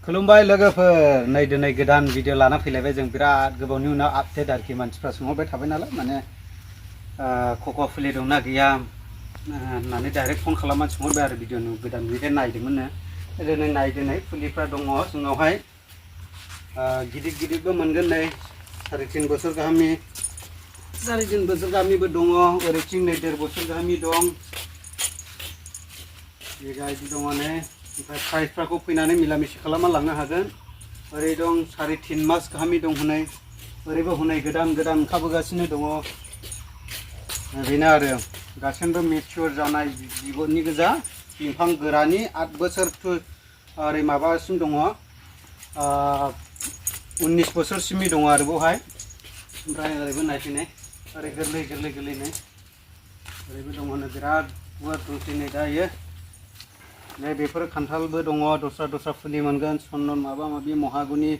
खुलुमबाय लोगोफोर नै दिनै गोदान भिडिअ लाना फैलायबाय जों बिराद गोबावनि उनाव आपडेट आरोखि मानसिफ्रा सोंहरबाय थाबाय नालाय माने कक'आ फुलि दंना गैया होननानै डाइरेक्ट फन खालामनानै सोंहरबाय आरो भिडिअ गोदान भिडिअ नायदोंमोननो दिनै नायदिनै फुलिफ्रा दङ जोंनावहाय गिदिर गिदिरबो मोनगोन नै 3.5 बोसोर गाहामनि 3.5 बोसोर गाहामनिबो दङ ओरैथिं नै 1.5 बोसोर गाहामनि दं बेबायदि दङ नै ओमफ्राय प्राइसफ्राखौ फैनानै मिलामिसि खालामना लांनो हागोन ओरै दं 3.5 मास गाहामनि दं हनै ओरैबो हनै गोदान गोदान ओंखारबोगासिनो दङ बेनो आरो गासैबो मेच्योर जानाय बिगुरनि गोजा बिफां गोरानि 8 बोसोर ओरै माबासिम दङ 19 बोसोरसिमनि दङ आरो बेवहाय ओमफ्राय ओरैबो नायफैनाय ओरै गोरलै गोरलै गोरलैनो ओरैबो दङ बिराद गुवार दंसै नै दायो नै बेफोर खान्थालबो दङ दस्रा फुलि मोनगोन सन्दन माबा माबि महागुनि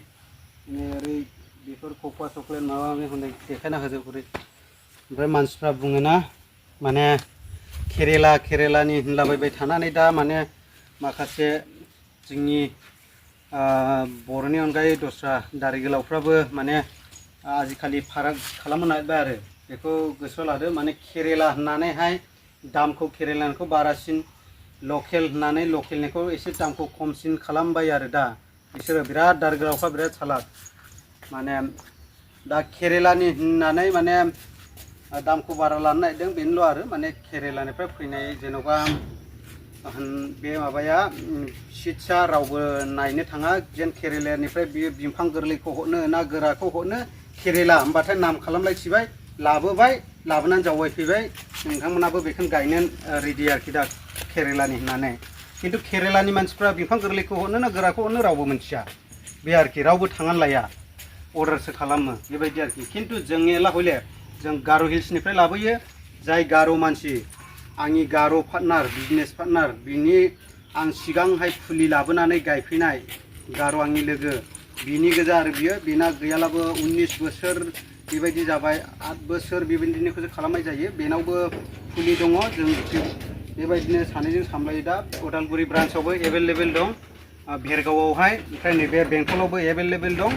ओरै बेफोर कक'आ चक्लेट माबा माबि हनै देखायना होजोबोरै ओमफ्राय मानसिफ्रा बुङोना माने केरेलानि होनलाबायबाय थानानै दा माने माखासे जोंनि बर'नि अनगायै दस्रा दारि गोलावफ्राबो माने आजिखालि फाराग खालामनो नागिरबाय आरो बेखौ गोसोआव लादो माने केरेला होननानैहाय दामखौ केरेलानिखौ बारासिन लकेल होननानै लकेलनिखौ एसे दामखौ खमसिन खालामबाय आरो दा बिसोरो बिराद दारि गोलावफ्रा बिराद सालाक माने दा केरेलानि होननानै माने दामखौ बारा लानो नागिरदों बेनोल' आरो माने केरेलानिफ्राय फैनाय जेन'बा बे माबाया सिटसा रावबो नायनो थाङा जेन केरेलानिफ्राय बियो बिफां गोरलैखौ हरनो ना गोराखौ हरनो केरेला होनबाथाय नाम खालामलायथिबाय लाबोबाय लाबोनानै जावैफैबाय नोंथांमोनाबो बेखौनो गायनो रेडि आरोखि दा केरेलानि होननानै खिन्थु केरेलानि मानसिफ्रा बिफां गोरलैखौ हरनो ना गोराखौ हरनो रावबो मिथिया बे आरोखि रावबो थांनानै लाया अर्डारसो खालामो बेबायदि आरोखि खिन्थु जोंनिला हले जों गार' हिल्सनिफ्राय लाबोयो जाय गार' मानसि आंनि गार' पार्टनार बिजनेस पार्टनार बिनि आं सिगांहाय फुलि लाबोनानै गायफैनाय गार' आंनि लोगो बिनि गोजा आरो बियो बेना गैयालाबो 19 बोसोर बेबायदि जाबाय 8 बोसोर बेबायदिनिखौसो खालामनाय जायो बेनावबो फुलि दङ जों बेबायदिनो सानैजों सामलायो दा उदालगुरि ब्रान्चआवबो एभेलेबेल दं भेरगावआवहाय ओमफ्राय नैबे बेंटलावबो एभेलेबेल दं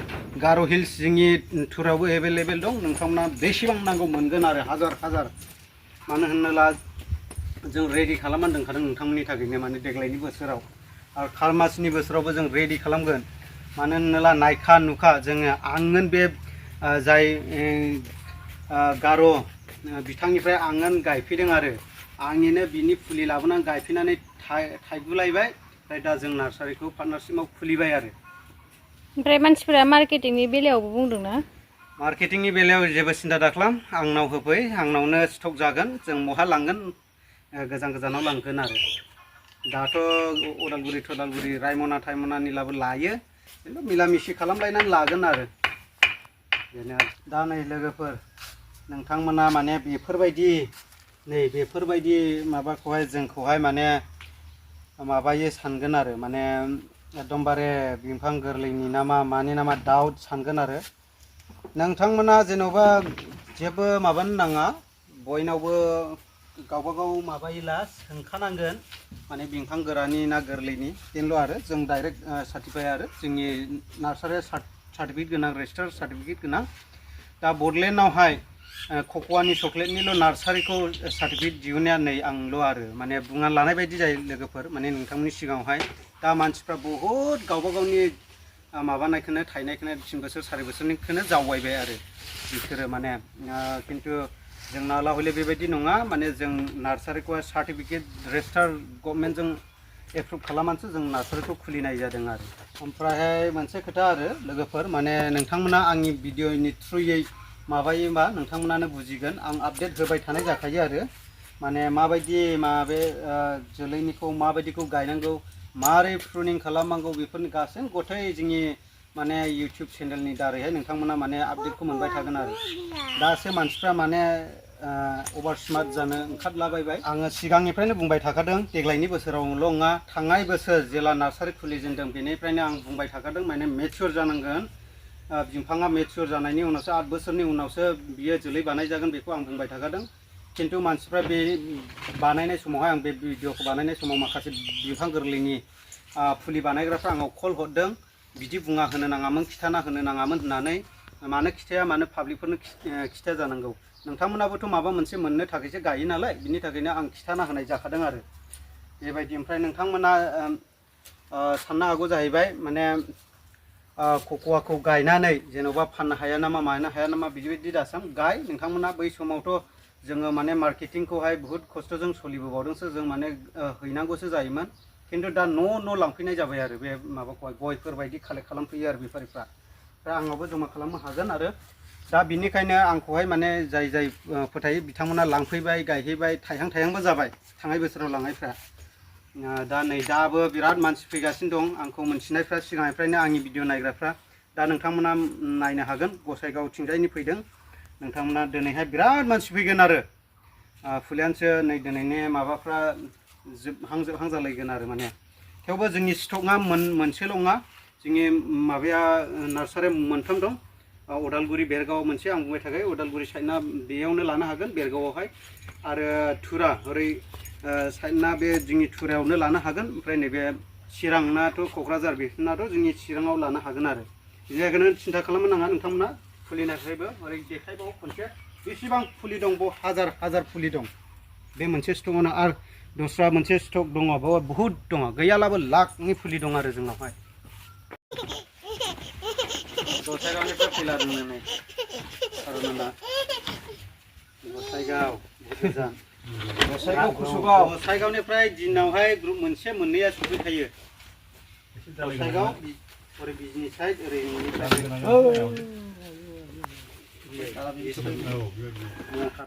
गार' हिल्स जोंनि टुरावबो एभेलेबेल दं नोंथांमोना बेसेबां नांगौ मोनगोन आरो हाजार मानो होनोब्ला जों रेडि खालामनानै दोनखादों नोंथांमोननि थाखायनो माने देग्लायनि बोसोराव आरो खालमासनि बोसोरावबो जों रेडि खालामगोन मानो होनोब्ला नायखा नुखा जोङो आंगोन बे जाय गार' बिथांनिफ्राय आंगोन गायफैदों आरो आंनिनो बिनि फुलि लाबोनानै गायफैनानै थाइगुलायबाय ओमफ्राय दा जों नार्सारिखौ पार्टनारशिपआव खुलिबाय आरो ओमफ्राय मानसिफोरा मार्केटिंनि बेलायावबो बुंदोंना मार्केटिंनि बेलायाव जेबो सिन्था दाखालाम आंनाव होफै आंनावनो स्टक जागोन जों बहा लांगोन गोजानाव लांगोन आरो दाथ' उदालगुरि रायमना थायमनानिलाबो लायो खिन्थु मिलामिसि खालामलायनानै लागोन आरो बेनो दा नै लोगोफोर नोंथांमोना माने बेफोरबायदि माबाखौहाय जोंखौहाय माने माबायो सानगोन आरो माने एकदमबारे बिफां गोरलैनि नामा मानि नामा डाउट सानगोन आरो नोंथांमोना जेन'बा जेबो माबानो नाङा बयनावबो गावबागाव माबायोला सोंखानांगोन माने बिफां गोरानि ना गोरलैनि बेनोल' आरो जों डाइरेक्ट सार्टिफाइ आरो जोंनि नार्सारिया सार्टिफिकेट गोनां रेजिस्टार सार्टिफिकेट गोनां दा बडलेण्डआवहाय कक'आनि चक्लेटनिल' नार्सारिखौ सार्टिफिकेट दिहुननाया नै आंल' आरो माने बुंना लानाय बायदि जायो लोगोफोर माने नोंथांमोननि सिगाङावहाय दा मानसिफ्रा बहुद गावबागावनि माबानायखौनो थायनायखौनो 3 बोसोर 4 बोसोरनिखौनो जावबायबाय आरो बिसोरो माने खिन्थु जोंनाला हले बेबायदि नङा माने जों नार्सारिखौ सार्टिफिकेट रेजिस्टार गभर्नमेन्टजों एप्रुभ खालामनानैसो जों नार्सारिखौ खुलिनाय जादों आरो ओमफ्रायहाय मोनसे खोथा आरो लोगोफोर माने नोंथांमोना आंनि भिडिअनि थ्रुयै माबायोबा नोंथांमोनानो बुजिगोन आं आपडेट होबाय थानाय जाखायो आरो माने माबायदि माबे जोलैनिखौ माबायदिखौ गायनांगौ मारै प्रुनिं खालामनांगौ बेफोरनि गासै गथाय जोंनि माने इउटिउब चेनेलनि दारैहाय नोंथांमोना माने आपडेटखौ मोनबाय थागोन आरो दासो मानसिफ्रा माने अभार स्मार्ट जानो ओंखारलाबायबाय आङो सिगांनिफ्रायनो बुंबाय थाखादों देग्लायनि बोसोरावल' नङा थांनाय बोसोर जेला नार्सारि खुलिजेनदों बेनिफ्रायनो आं बुंबाय थाखादों माने मेच्योर जानांगोन बिफाङा मेच्योर जानायनि उनावसो 8 बोसोरनि उनावसो बियो जोलै बानायजागोन बेखौ आं बुंबाय थाखादों खिन्थु मानसिफ्रा बे बानायनाय समावहाय आं बे भिडिअखौ बानायनाय समाव माखासे बिफां गोरलैनि फुलि बानायग्राफ्रा आंनाव कल हरदों बिदि बुङा होनो नाङामोन खिथाना होनो नाङामोन होननानै मानो खिथाया मानो पाब्लिकफोरनो खिथाया जानांगौ नोंथांमोनाबोथ' माबा मोनसे मोननो थाखायसो गायो नालाय बिनि थाखायनो आं खिथाना होनाय जाखादों आरो बेबायदि ओमफ्राय नोंथांमोना साननो हागौ जाहैबाय माने कक'वाखौ गायनानै जेन'बा फाननो हाया नामा मानो हाया नामा बिदि दासां गाय नोंथांमोना बै समावथ' जोङो माने मार्केटिंखौहाय बुहुत खस्थ'जों सोलिबोबावदोंसो जों माने हैनांगौसो जायोमोन खिन्थु दा न' लांफैनाय जाबाय आरो बे माबाखौहाय गयफोरबायदि कालेक्ट खालामफैयो आरो बेफारिफ्रा दा आंनावबो जमा खालामनो हागोन आरो दा बिनिखायनो आंखौहाय माने जाय फोथायो बिथांमोना लांफैबाय गायहैबाय थायहांबो जाबाय थांनाय बोसोराव लांनायफ्रा दा नै दाबो बिराद मानसि फैगासिनो दं आंखौ मोनथिनायफ्रा सिगांनिफ्रायनो आंनि भिडिअ नायग्राफ्रा दा नोंथांमोना नायनो हागोन गसाइगावथिंजायनि फैदों नोंथांमोना दिनैहाय बिराद मानसि फैगोन आरो फुलियानसो नै दिनैनि माबाफ्रा जोबहां जालायगोन आरो माने थेवबो जोंनि स्टकआ मोनसेल' नङा जोंनि माबाया नार्सारिया मोनथाम दं उदालगुरि बेरगाव मोनसे आं बुंबाय थाखायो उदालगुरि साइडना बेयावनो लानो हागोन बेरगावआवहाय आरो थुरा ओरै साइडना बे जोंनि थुरायावनो लानो हागोन ओमफ्राय नैबे चिरांनाथ' क'क्राझार बेफोरनाथ' जोंनि चिराङाव लानो हागोन आरो बिनि थाखायनो सिन्था खालामनो नाङा नोंथांमोना फुलिनिफ्रायबो ओरै देखायबाव खनसे बेसेबां फुलि दं बाव हाजार फुलि दं बे मोनसे स्टकआवनो आरो दस्रा मोनसे स्टक दङ बाव बहुद दङ गैयालाबो लाखनि फुलि दं आरो जोंनावहाय गसाइगावनिफ्राय फैलादों नै अरुणाला गसाइगाव गोजान गसाइगाव कुसुगाव गसाइगावनिफ्राय दिनावहाय ग्रुप मोनसे मोननैया सफैखायो गसाइगाव ओरै बिजनि साइड ओरै न'नि साइड